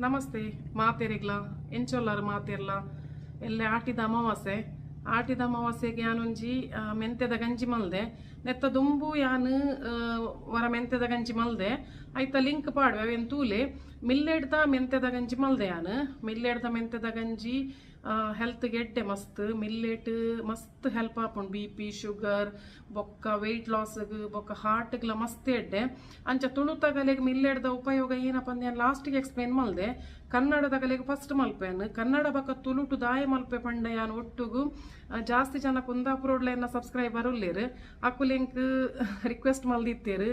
ನಮಸ್ತೆ ಮಾತೆರೆಗ್ಲ, ಎಂಚೊಲ್ಲಾರು ಮಾತೆರ್ಲ? ಎಲ್ಲೆ ಆಟಿದ ಅಮಾವಾಸ್ಯೆ. ಆಟಿದ ಅಮಾವಾಸ್ಯೆಗೆ ಯಾನೊಂಜಿ ಮೆಂತೆದ ಗಂಜಿ ಮಲ್ದೆ. ನೆತ್ತ ದುಂಬು ಯಾನ್ ವರ ಮೆಂತೆದ ಗಂಜಿ ಮಲ್ದೆ, ಐತ ಲಿಂಕ್ ಪಾಡುವೆ, ಅವೇನ್ ತೂಲೆ. ಮಿಲ್ಲೆಡ್ದ ಮೆಂತೆದ ಗಂಜಿ ಮಲ್ದೆ ಯಾನ್. ಮಿಲ್ಲೆಡ್ದ ಮೆಂತೆದ ಗಂಜಿ ಹೆಲ್ತ್ ಎಡ್ಡೆ ಮಸ್ತ್. ಮಿಲ್ಲೆಟ್ ಮಸ್ತ್ ಹೆಲ್ಪ್ ಆಪುಂಡು, ಬಿಪಿ, ಶುಗರ್ ಬೊಕ್ಕ ವೆಯ್ಟ್ ಲಾಸ್ಗ್ ಬೊಕ್ಕ ಹಾರ್ಟ್ಗ್ಲ ಮಸ್ತ್ ಎಡ್ಡೆ. ಅಂಚ ತುಳುತಗಲೆಗ್ ಮಿಲ್ಲೆಡ್ದ ಉಪಯೋಗ ಏನಪ್ಪ ಅಂದ್ ಯಾನ್ ಲಾಸ್ಟಿಗೆ ಎಕ್ಸ್ಪ್ಲೇನ್ ಮಲ್ದೆ. ಕನ್ನಡದಗಲೆಗ್ ಫಸ್ಟ್ ಮಲ್ಪೆನ್. ಕನ್ನಡ ಬೊಕ್ಕ ತುಳುಟು ದಾಯ ಮಲ್ಪೆ ಪಂಡ, ಯಾನ್ ಒಟ್ಟುಗು ಜಾಸ್ತಿ ಜನ ಕುಂದಾಪುರೋಡ್ಲ ಎನ್ನ ಸಬ್ಸ್ಕ್ರೈಬರ್ ಉಲ್ಲೆರ್. ಅಕುಲು ಎಂಕ್ ರಿಕ್ವೆಸ್ಟ್ ಮಲ್ದಿತ್ತೆರ್,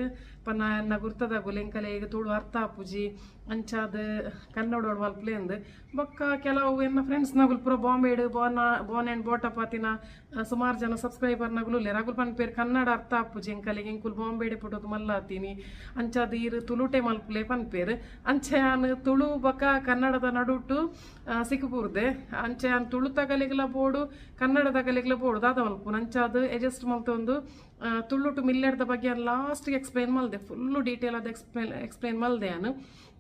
ಪನ್ನ ಎನ್ನ ಗುರ್ತದಗುಲು, ಎಂಕಲೆಗ್ ತುಳು ಅರ್ಥ ಆಪುಜಿ, ಅಂಚಾದ್ ಕನ್ನಡೋಡು ಮಲ್ಪಲೆ ಅಂದ್. ಬೊಕ್ಕ ಕೆಲವು ಎನ್ನ ಫ್ರೆಂಡ್ಸ್ ನಗುಲು ಪೂರ ಬಾಂಬೆಡ್ ಬೋರ್ನ ಬೋರ್ನ್ ಆ್ಯಂಡ್ ಬ್ರಾಟಪ್ ಆತಿನ ಸುಮಾರು ಜನ ಸಬ್ಸ್ಕ್ರೈಬರ್ ನಗುಲು ಉಲ್ಲೆರ್. ಅಗುಲು ಪನ್ಪೇರು, ಕನ್ನಡ ಅರ್ಥ ಆಪುಜಿ ಎಂಕಲೆಗ್, ಎಂಕುಲು ಬಾಂಬೆಡೆ ಪುಟ್ಟುದು ಮಲ್ಲಾತೀನಿ, ಅಂಚಾದ್ ಈರ್ ತುಳುಟೆ ಮಲ್ಪಲೆ ಪನ್ಪೇರು. ಅಂಚ ಯಾನ್ ತುಳು ಬೊಕ್ಕ ಕನ್ನಡದ ನಡುಟು ಸಿಕ್ಕುಪೂರ್ದೆ. ಅಂಚ ಯಾನ್ ತುಳುತಗಲೆಗ್ಲ ಬೋಡು, ಕನ್ನಡದಗಲೆಗ್ಲ ಬೋಡು, ದಾದ ಮಲ್ಪುನು? ಅಂಚಾದ್ ಅಡ್ಜಸ್ಟ್ ಮಲ್ತೊಂದು ತುಳುಟು ಮಿಲ್ಲೆಡ್ದ ಬಗ್ಗೆ ಲಾಸ್ಟ್ಗೆ ಎಕ್ಸ್ಪ್ಲೇನ್ ಮಲ್ದೆ. ಫುಲ್ಲು ಡೀಟೇಲ್ ಆದ್ ಎಕ್ಸ್ಪ್ಲೇನ್ ಎಕ್ಸ್ಪ್ಲೇನ್ ಮಲ್ದೆ ಯಾನ್.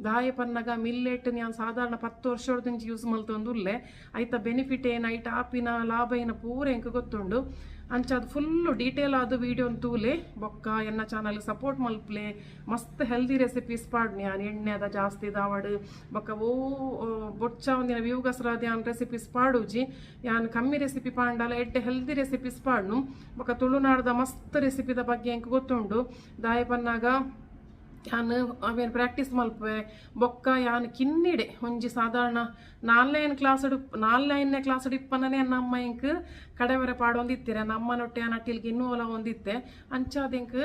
ದಾಯೆ ಪನ್ನಗ ಮಿಲ್ಲೆಟ್ ಯಾನ್ ಸಾಧಾರಣ 10 ವರ್ಷೊಡ್ದಿಂಚಿ ಯೂಸ್ ಮಲ್ತೊಂದು ಉಲ್ಲೆ. ಐತ ಬೆನಿಫಿಟ್ ಏನು, ಐಟ್ ಆಪಿನ ಲಾಭ ಏನ ಪೂರ ಎಂಕ್ ಗೊತ್ತುಂಡು. ಅಂಚಾದ್ ಫುಲ್ಲು ಡೀಟೇಲ್ ಆದ್ ವೀಡಿಯೋನ್ ತೂಲೆ. ಬೊಕ್ಕ ಎನ್ನ ಚಾನಲ್ ಸಪೋರ್ಟ್ ಮಲ್ಪ್ಲೆ. ಮಸ್ತ್ ಹೆಲ್ದಿ ರೆಸಿಪೀಸ್ ಪಾಡ್ನಿ ಯಾನ್. ಎಣ್ಣೆದ ಜಾಸ್ತಿ ದಾವಡ್ ಬೊಕ್ಕ ಓ ಬೊಚ್ಚ ಒಂದಿನ ವ್ಯೂಗಸ್ರಾದ್ ಯಾನ್ ರೆಸಿಪೀಸ್ ಪಾಡುಜಿ. ಯಾನ್ ಕಮ್ಮಿ ರೆಸಿಪಿ ಪಾಂಡಲ ಎಡ್ಡೆ ಹೆಲ್ದಿ ರೆಸಿಪೀಸ್ ಪಾಡ್ನು. ಬೊಕ್ಕ ತುಳುನಾಡ್ದ ಮಸ್ತ್ ರೆಸಿಪಿದ ಬಗ್ಗೆ ಎಂಕ್ ಗೊತ್ತುಂಡು. ದಾಯೆ ಪನ್ನಾಗ ಯಾನ್ ಅವೇನು ಪ್ರಾಕ್ಟೀಸ್ ಮಲ್ಪುವೆ. ಬೊಕ್ಕ ಯಾನ್ ಕಿನ್ನಿಡೆ ಒಂಜಿ ಸಾಧಾರಣ ನಾಲ್ನೇ ಕ್ಲಾಸ್, ನಾಲ್ನೇ ಕ್ಲಾಸ್ ಇಪ್ಪನನೇ ನನ್ನ ಅಮ್ಮ ಎಂಕ್ ಕಡೆವರೆ ಪಾಡೊಂದಿತ್ತೆರ್. ನನ್ನ ಅಮ್ಮನೊಟ್ಟೆ ಯಾನ್ ಅಟ್ಟಿಲ್ಗೆ ಇನ್ನೂ ಒಲ ಒಂದಿತ್ತೆ. ಅಂಚಾದ್ ಎಂಕ್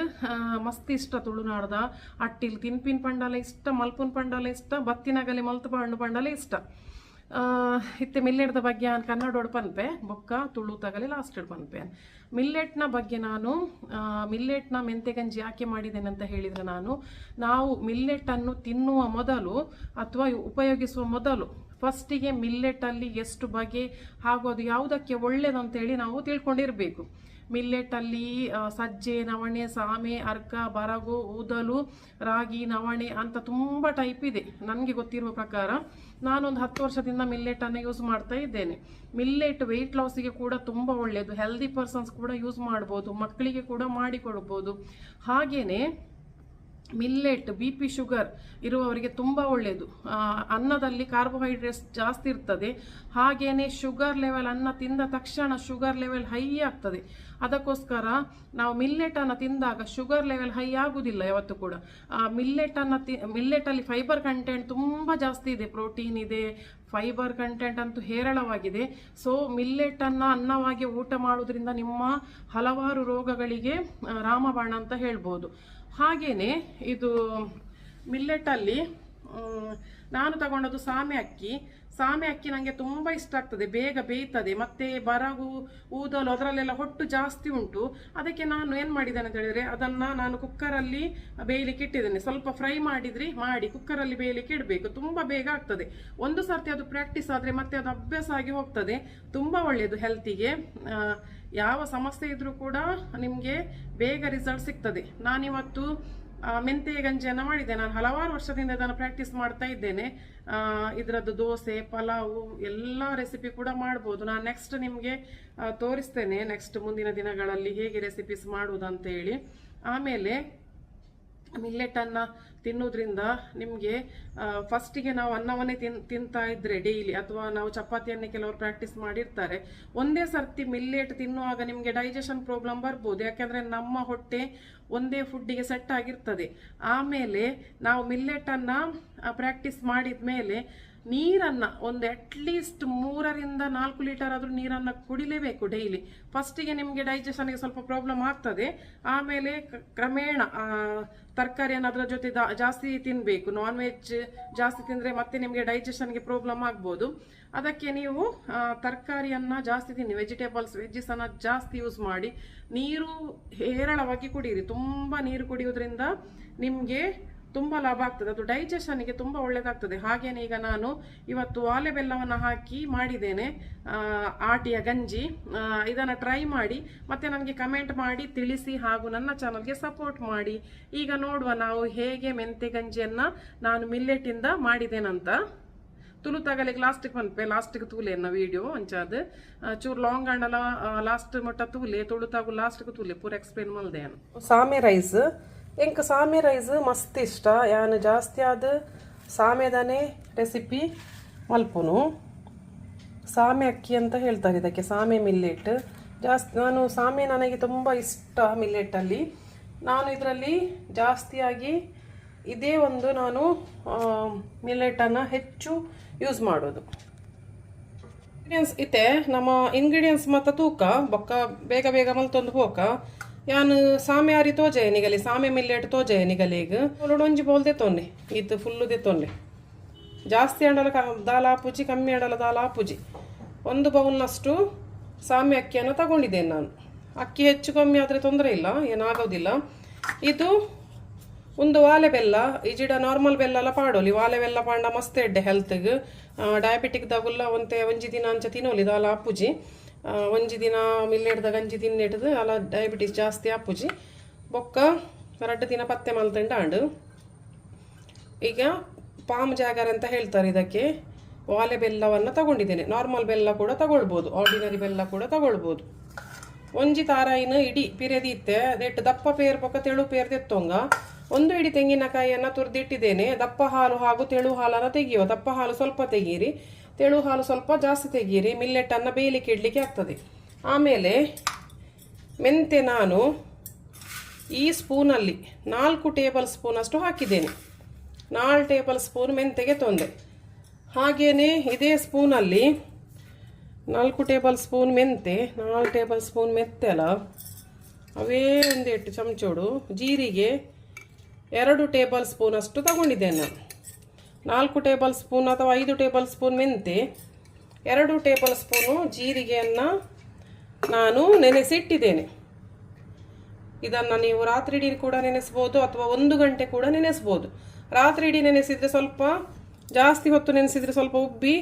ಮಸ್ತ್ ಇಷ್ಟ. ತುಳುನಾಡ್ದ ಅಟ್ಟಿಲ್ ತಿನ್ಪಿನ್ ಪಂಡಲ ಇಷ್ಟ, ಮಲ್ಪುನ್ ಪಂಡಲ ಇಷ್ಟ, ಬತ್ತಿನಗಲೆ ಮಲ್ತ್ ಪಾಂಡು ಪಂಡಲ ಇಷ್ಟ. ಇತ್ತೆ ಮಿಲ್ಲೆಟ್ದ ಬಗ್ಗೆ ಯಾನ್ ಕನ್ನಡೋಡು ಪನ್ಪೆ, ಬೊಕ್ಕ ತುಳು ತಗಲೆ ಲಾಸ್ಟ್ ಪನ್ಪೆ. ಮಿಲ್ಲೆಟ್ನ ಬಗ್ಗೆ ನಾನು ಮಿಲ್ಲೆಟ್ನ ಮೆಂತೆ ಗಂಜಿ ಯಾಕೆ ಮಾಡಿದ್ದೇನೆ ಅಂತ ಹೇಳಿದರೆ, ನಾವು ಮಿಲ್ಲೆಟನ್ನು ತಿನ್ನುವ ಮೊದಲು ಅಥವಾ ಉಪಯೋಗಿಸುವ ಮೊದಲು ಫಸ್ಟಿಗೆ ಮಿಲ್ಲೆಟಲ್ಲಿ ಎಷ್ಟು ಬಗೆ ಹಾಗೂ ಅದು ಯಾವುದಕ್ಕೆ ಒಳ್ಳೆಯದಂತೇಳಿ ನಾವು ತಿಳ್ಕೊಂಡಿರಬೇಕು. ಮಿಲ್ಲೆಟಲ್ಲಿ ಸಜ್ಜೆ, ನವಣೆ, ಸಾಮೆ, ಅರ್ಕ, ಬರಗು, ಊದಲು, ರಾಗಿ, ನವಣೆ ಅಂತ ತುಂಬ ಟೈಪ್ ಇದೆ. ನನಗೆ ಗೊತ್ತಿರುವ ಪ್ರಕಾರ ನಾನೊಂದು 10 ವರ್ಷದಿಂದ ಮಿಲ್ಲೆಟನ್ನು ಯೂಸ್ ಮಾಡ್ತಾ ಇದ್ದೇನೆ. ಮಿಲ್ಲೆಟ್ ವೆಯ್ಟ್ ಲಾಸಿಗೆ ಕೂಡ ತುಂಬ ಒಳ್ಳೆಯದು. ಹೆಲ್ದಿ ಪರ್ಸನ್ಸ್ ಕೂಡ ಯೂಸ್ ಮಾಡ್ಬೋದು, ಮಕ್ಕಳಿಗೆ ಕೂಡ ಮಾಡಿಕೊಡ್ಬೋದು. ಹಾಗೆಯೇ ಮಿಲ್ಲೆಟ್ ಬಿಪಿ, ಶುಗರ್ ಇರುವವರಿಗೆ ತುಂಬ ಒಳ್ಳೆಯದು. ಅನ್ನದಲ್ಲಿ ಕಾರ್ಬೋಹೈಡ್ರೇಟ್ಸ್ ಜಾಸ್ತಿ ಇರ್ತದೆ. ಹಾಗೆಯೇ ಶುಗರ್ ಲೆವೆಲ್, ಅನ್ನ ತಿಂದ ತಕ್ಷಣ ಶುಗರ್ ಲೆವೆಲ್ ಹೈ ಆಗ್ತದೆ. ಅದಕ್ಕೋಸ್ಕರ ನಾವು ಮಿಲ್ಲೆಟನ್ನು ತಿಂದಾಗ ಶುಗರ್ ಲೆವೆಲ್ ಹೈ ಆಗುವುದಿಲ್ಲ ಯಾವತ್ತೂ ಕೂಡ. ಮಿಲ್ಲೆಟನ್ನು ತಿ ಮಿಲ್ಲೆಟಲ್ಲಿ ಫೈಬರ್ ಕಂಟೆಂಟ್ ತುಂಬ ಜಾಸ್ತಿ ಇದೆ. ಪ್ರೋಟೀನ್ ಇದೆ, ಫೈಬರ್ ಕಂಟೆಂಟ್ ಅಂತೂ ಹೇರಳವಾಗಿದೆ. ಸೊ ಮಿಲ್ಲೆಟನ್ನು ಅನ್ನವಾಗಿ ಊಟ ಮಾಡೋದ್ರಿಂದ ನಿಮ್ಮ ಹಲವಾರು ರೋಗಗಳಿಗೆ ರಾಮಬಾಣ ಅಂತ ಹೇಳ್ಬೋದು. ಹಾಗೆಯೇ ಇದು ಮಿಲ್ಲೆಟಲ್ಲಿ ನಾನು ತಗೊಂಡದ್ದು ಸಾಮೆ ಅಕ್ಕಿ. ಸಾಮೆ ಅಕ್ಕಿ ನನಗೆ ತುಂಬ ಇಷ್ಟ ಆಗ್ತದೆ, ಬೇಗ ಬೇಯ್ತದೆ. ಮತ್ತು ಬರಗು, ಊದಲು ಅದರಲ್ಲೆಲ್ಲ ಹೊಟ್ಟು ಜಾಸ್ತಿ ಉಂಟು. ಅದಕ್ಕೆ ನಾನು ಏನು ಮಾಡಿದ್ದೇನೆ ಅಂತ ಹೇಳಿದರೆ, ಅದನ್ನು ನಾನು ಕುಕ್ಕರಲ್ಲಿ ಬೇಯಲಿಕ್ಕೆ ಇಟ್ಟಿದ್ದೇನೆ. ಸ್ವಲ್ಪ ಫ್ರೈ ಮಾಡಿದ್ರಿ ಮಾಡಿ ಕುಕ್ಕರಲ್ಲಿ ಬೇಯಲಿಕ್ಕೆ ಇಡಬೇಕು. ತುಂಬ ಬೇಗ ಆಗ್ತದೆ. ಒಂದು ಸರ್ತಿ ಅದು ಪ್ರಾಕ್ಟೀಸ್ ಆದರೆ ಮತ್ತೆ ಅದು ಅಭ್ಯಾಸ ಆಗಿ ಹೋಗ್ತದೆ. ತುಂಬ ಒಳ್ಳೆಯದು ಹೆಲ್ತಿಗೆ. ಯಾವ ಸಮಸ್ಯೆ ಇದ್ರೂ ಕೂಡ ನಿಮಗೆ ಬೇಗ ರಿಸಲ್ಟ್ ಸಿಗ್ತದೆ. ನಾನಿವತ್ತು ಮೆಂತೆಯ ಗಂಜಿಯನ್ನು ಮಾಡಿದ್ದೆ. ನಾನು ಹಲವಾರು ವರ್ಷದಿಂದ ಇದನ್ನು ಪ್ರಾಕ್ಟೀಸ್ ಮಾಡ್ತಾ ಇದ್ದೇನೆ. ಇದರದ್ದು ದೋಸೆ, ಪಲಾವು ಎಲ್ಲ ರೆಸಿಪಿ ಕೂಡ ಮಾಡ್ಬೋದು. ನಾನು ನೆಕ್ಸ್ಟ್ ನಿಮಗೆ ತೋರಿಸ್ತೇನೆ, ನೆಕ್ಸ್ಟ್ ಮುಂದಿನ ದಿನಗಳಲ್ಲಿ ಹೇಗೆ ರೆಸಿಪೀಸ್ ಮಾಡುವುದಂತ ಹೇಳಿ. ಆಮೇಲೆ ಮಿಲ್ಲೆಟನ್ನು ತಿನ್ನೋದ್ರಿಂದ ನಿಮಗೆ ಫಸ್ಟಿಗೆ ನಾವು ಅನ್ನವನ್ನೇ ತಿಂತಾ ಇದ್ರೆ ಡೈಲಿ, ಅಥವಾ ನಾವು ಚಪಾತಿಯನ್ನೇ ಕೆಲವರು ಪ್ರಾಕ್ಟೀಸ್ ಮಾಡಿರ್ತಾರೆ, ಒಂದೇ ಸರ್ತಿ ಮಿಲ್ಲೆಟ್ ತಿನ್ನುವಾಗ ನಿಮಗೆ ಡೈಜೆಷನ್ ಪ್ರಾಬ್ಲಮ್ ಬರ್ಬೋದು. ಯಾಕೆಂದರೆ ನಮ್ಮ ಹೊಟ್ಟೆ ಒಂದೇ ಫುಡ್ಡಿಗೆ ಸೆಟ್ ಆಗಿರ್ತದೆ. ಆಮೇಲೆ ನಾವು ಮಿಲ್ಲೆಟನ್ನು ಪ್ರಾಕ್ಟೀಸ್ ಮಾಡಿದ ಮೇಲೆ ನೀರನ್ನು ಒಂದು ಅಟ್ಲೀಸ್ಟ್ 3ರಿಂದ 4 ಲೀಟರ್ ಆದರೂ ನೀರನ್ನು ಕುಡಿಲೇಬೇಕು ಡೈಲಿ. ಫಸ್ಟಿಗೆ ನಿಮಗೆ ಡೈಜೆಷನ್ಗೆ ಸ್ವಲ್ಪ ಪ್ರಾಬ್ಲಮ್ ಆಗ್ತದೆ. ಆಮೇಲೆ ಕ್ರಮೇಣ ತರಕಾರಿಯನ್ನು ಅದರ ಜೊತೆ ಜಾಸ್ತಿ ತಿನ್ನಬೇಕು. ನಾನ್ ವೆಜ್ ಜಾಸ್ತಿ ತಿಂದರೆ ಮತ್ತೆ ನಿಮಗೆ ಡೈಜೆಷನ್ಗೆ ಪ್ರಾಬ್ಲಮ್ ಆಗ್ಬೋದು. ಅದಕ್ಕೆ ನೀವು ತರಕಾರಿಯನ್ನು ಜಾಸ್ತಿ ತಿನ್ನಿ, ವೆಜಿಟೇಬಲ್ಸ್, ವೆಜ್ಜಿಸನ್ನು ಜಾಸ್ತಿ ಯೂಸ್ ಮಾಡಿ. ನೀರು ಹೇರಳವಾಗಿ ಕುಡಿಯಿರಿ. ತುಂಬ ನೀರು ಕುಡಿಯೋದ್ರಿಂದ ನಿಮಗೆ ತುಂಬ ಲಾಭ ಆಗ್ತದೆ. ಅದು ಡೈಜೆಷನ್ಗೆ ತುಂಬ ಒಳ್ಳೆಯದಾಗ್ತದೆ. ಹಾಗೇನೆ ಈಗ ನಾನು ಇವತ್ತು ಆಲೆ ಬೆಲ್ಲವನ್ನು ಹಾಕಿ ಮಾಡಿದ್ದೇನೆ ಆಟಿಯ ಗಂಜಿ. ಇದನ್ನು ಟ್ರೈ ಮಾಡಿ ಮತ್ತು ನನಗೆ ಕಮೆಂಟ್ ಮಾಡಿ ತಿಳಿಸಿ ಹಾಗೂ ನನ್ನ ಚಾನಲ್ಗೆ ಸಪೋರ್ಟ್ ಮಾಡಿ. ಈಗ ನೋಡುವ ನಾವು ಹೇಗೆ ಮೆಂತೆ ಗಂಜಿಯನ್ನು ನಾನು ಮಿಲ್ಲೆಟಿಂದ ಮಾಡಿದ್ದೇನಂತ. ತುಳು ತಗಲಿಗೆ ಲಾಸ್ಟಿಗೆ ಪನ್ಪೆ, ಲಾಸ್ಟಿಗೆ ತೂಲೆ ಎನ್ನ ವೀಡಿಯೋ ಅಂಚಾದ್. ಚೂರು ಲಾಂಗ್ ಆಂಡಲ ಲಾಸ್ಟ್ ಮೊಟ್ಟ ತೂಲೆ, ತುಳು ತಾಗು ಲಾಸ್ಟ್ಗೆ ತೂಲೆ, ಪೂರ ಎಕ್ಸ್ಪ್ಲೇನ್ ಮಲ್ದೆ ಯಾನ್. ಸಾಮೆ ರೈಸ್, ಎಂಕ್ ಸಾಮೆ ರೈಸ್ ಮಸ್ತ್ ಇಷ್ಟ. ಯಾನ್ ಜಾಸ್ತಿ ಆದ್ ಸಾಮೆದನೆ ರೆಸಿಪಿ ಮಲ್ಪುನು. ಸಾಮೆ ಅಕ್ಕಿ ಅಂತ ಹೇಳ್ತಾರೆ ಇದಕ್ಕೆ, ಸಾಮೆ ಮಿಲ್ಲೆಟ್. ಜಾಸ್ತಿ ನಾನು ಸಾಮೆ, ನನಗೆ ತುಂಬ ಇಷ್ಟ ಮಿಲ್ಲೆಟಲ್ಲಿ. ನಾನು ಇದರಲ್ಲಿ ಜಾಸ್ತಿಯಾಗಿ ಇದೇ ಒಂದು ನಾನು ಮಿಲ್ಲೆಟನ್ನು ಹೆಚ್ಚು ಯೂಸ್ ಮಾಡೋದು. ಇಂಗ್ರೀಡಿಯೆಂಟ್ಸ್ ಇತ್ತೆ ನಮ್ಮ ಇಂಗ್ರೀಡಿಯೆಂಟ್ಸ್ ಮತ್ತು ತೂಕ ಬೊಕ್ಕ ಬೇಗ ಬೇಗ ಮಲ್ತೊಂದು ಪೋಕ. ಯಾನ್ ಸಾಮೆ ಅರಿ ತೋಜೆ ನಿಗಲಿ, ಸಾಮೆ ಮಿಲ್ಲೆಟ್ ತೋಜೆ ನಿಗಲಿಗ್. ಒಂಜಿ ಬೌಲ್ ದೆತ್ತೊನ್ನೆ, ಇದು ಫುಲ್ಲು ದೆತ್ತೊನ್ನೆ. ಜಾಸ್ತಿ ಆಂಡಲ ದಾಲ ಆಪುಜಿ, ಕಮ್ಮಿ ಆಂಡಲ ದಾಲ ಆಪುಜಿ. ಒಂದು ಬೌಲ್ನಷ್ಟು ಸಾಮೆ ಅಕ್ಕಿಯನ್ನು ತಗೊಂಡಿದ್ದೇನೆ ನಾನು. ಅಕ್ಕಿ ಹೆಚ್ಚು ಕಮ್ಮಿ ಆದರೆ ತೊಂದರೆ ಇಲ್ಲ, ಏನಾಗೋದಿಲ್ಲ. ಇದು ಒಂದು ವಾಲೆ ಬೆಲ್ಲ, ಇಜಿಡ ನಾರ್ಮಲ್ ಬೆಲ್ಲ ಎಲ್ಲ ಪಾಡೋಲಿ. ವಾಲೆ ಬೆಲ್ಲ ಪಾಂಡ ಮಸ್ತ್ ಎಡ್ಡೆ ಹೆಲ್ತ್ಗೆ. ಡಯಾಬಿಟಿಕ್ ದಾಗುಲ್ಲ ಒಂತೆ ಒಂಜಿ ದಿನ ಅಂಚ ತಿನ್ನೋಲಿ, ದಾಲ ಆಪುಜಿ. ಒಂಜಿ ದಿನ ಮಿಲ್ಲೆಟ್ದ ಗಂಜಿ ತಿನ್ನೆಟ್ದು ಅಲ ಡಯಾಬಿಟಿಸ್ ಜಾಸ್ತಿ ಆಪುಜಿ. ಬೊಕ್ಕ ರಡ್ಡು ದಿನ ಪತ್ತೆ ಮಲ್ತಂಡ ಆಂಡು. ಈಗ ಪಾಮ್ ಜಾಗರ್ ಅಂತ ಹೇಳ್ತಾರೆ ಇದಕ್ಕೆ, ವಾಲೆ ಬೆಲ್ಲವನ್ನು ತಗೊಂಡಿದ್ದೇನೆ. ನಾರ್ಮಲ್ ಬೆಲ್ಲ ಕೂಡ ತಗೊಳ್ಬೋದು, ಆರ್ಡಿನರಿ ಬೆಲ್ಲ ಕೂಡ ತಗೊಳ್ಬೋದು. ಒಂಜಿ ತಾರಾಯಿನ ಇಡೀ ಪಿರೆದಿತ್ತೆ ನೆಟ್ ದಪ್ಪ ಪೇರ್ ಬೊಕ್ಕ ತೆಳು ಪೇರ್ ದೆತ್ತೊಂಗ. ಒಂದು ಇಡೀ ತೆಂಗಿನಕಾಯಿಯನ್ನು ತುರಿದಿಟ್ಟಿದ್ದೇನೆ. ದಪ್ಪ ಹಾಲು ಹಾಗೂ ತೆಳು ಹಾಲನ್ನು ತೆಗೆಯುವ. ದಪ್ಪ ಹಾಲು ಸ್ವಲ್ಪ ತೆಗೀರಿ, ತೆಳು ಹಾಲು ಸ್ವಲ್ಪ ಜಾಸ್ತಿ ತೆಗೀರಿ. ಮಿಲ್ಲೆಟನ್ನು ಬೇಯಲಿಕ್ಕೆ ಇಡಲಿಕ್ಕೆ ಆಗ್ತದೆ. ಆಮೇಲೆ ಮೆಂತೆ ನಾನು ಈ ಸ್ಪೂನಲ್ಲಿ 4 ಟೇಬಲ್ ಸ್ಪೂನಷ್ಟು ಹಾಕಿದ್ದೇನೆ. 4 ಟೇಬಲ್ ಸ್ಪೂನ್ ಮೆಂತೆಗೆ ತೊಂದೆ. ಹಾಗೆಯೇ ಇದೇ ಸ್ಪೂನಲ್ಲಿ 4 ಟೇಬಲ್ ಸ್ಪೂನ್ ಮೆಂತೆ, 4 ಟೇಬಲ್ ಸ್ಪೂನ್ ಮೆಂತೆ ಅಲ್ಲ, ಅವೇ ಒಂದೆಟ್ಟು ಚಮಚೋಡು ಜೀರಿಗೆ 2 ಟೇಬಲ್ ಸ್ಪೂನ್ ಅಷ್ಟು ತಗೊಂಡಿದ್ದೇನೆ ನಾನು. 4 ಟೇಬಲ್ ಸ್ಪೂನ್ ಅಥವಾ 5 ಟೇಬಲ್ ಸ್ಪೂನ್ ಮೆಂತೆ, 2 ಟೇಬಲ್ ಸ್ಪೂನು ಜೀರಿಗೆಯನ್ನು ನಾನು ನೆನೆಸಿಟ್ಟಿದ್ದೇನೆ. ಇದನ್ನು ನೀವು ರಾತ್ರಿ ಇಡೀ ಕೂಡ ನೆನೆಸ್ಬೋದು ಅಥವಾ 1 ಗಂಟೆ ಕೂಡ ನೆನೆಸ್ಬೋದು. ರಾತ್ರಿ ಇಡೀ ನೆನೆಸಿದರೆ, ಸ್ವಲ್ಪ ಜಾಸ್ತಿ ಹೊತ್ತು ನೆನೆಸಿದರೆ ಸ್ವಲ್ಪ ಉಬ್ಬಿ